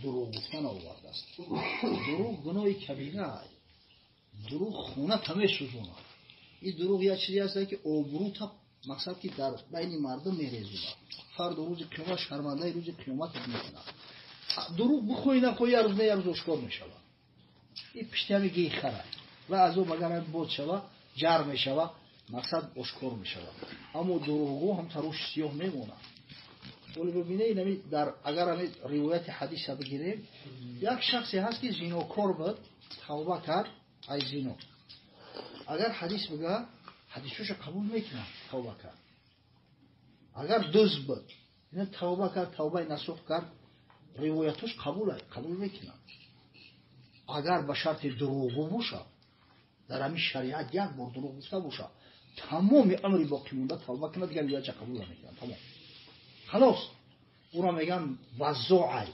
Дурӯғ гуфтан овардааст. Дурӯғ гуноҳи кабира. Дурӯғ хоната месӯзонад. Ин дурӯғ як чизе аст, ки обрӯта, мақсад, ки дар байни мардум мерезонад, фардо рӯзи қиёмат шармандаи рӯзи қиёматат мекунад. Дурӯғ бихоҳӣ нахоҳӣ, як рӯз не, як рӯз ошкор мешавад. Ин пишти ҳами гии хара ва азоб агар боз шава, ҷар мешава, мақсад, ошкор мешавад. Аммо дурӯғгӯ ҳам тарӯши сиёҳ мемонад. Вале бибинед, ами дар агар ами ривояти ҳадиса бигирем, як шахсе ҳаст, ки зинокор буд, тавба кард ай зино. Агар ҳадис бига, ҳадисоша қабул мекунад, тавба кард. Агар дузд буд, ина тавба кард, тавбаи насух кард, ривоятош қабул мекунад. Агар ба шарти дурӯғгӯ бошад, дар ҳамин шариат як бор дурӯғ гуфта бошад, тамоми амри боқӣ монда тавба кунад, дигар ривоятша қабул намекунад, тамом, халос. Ӯро мегӯянд ваззоай.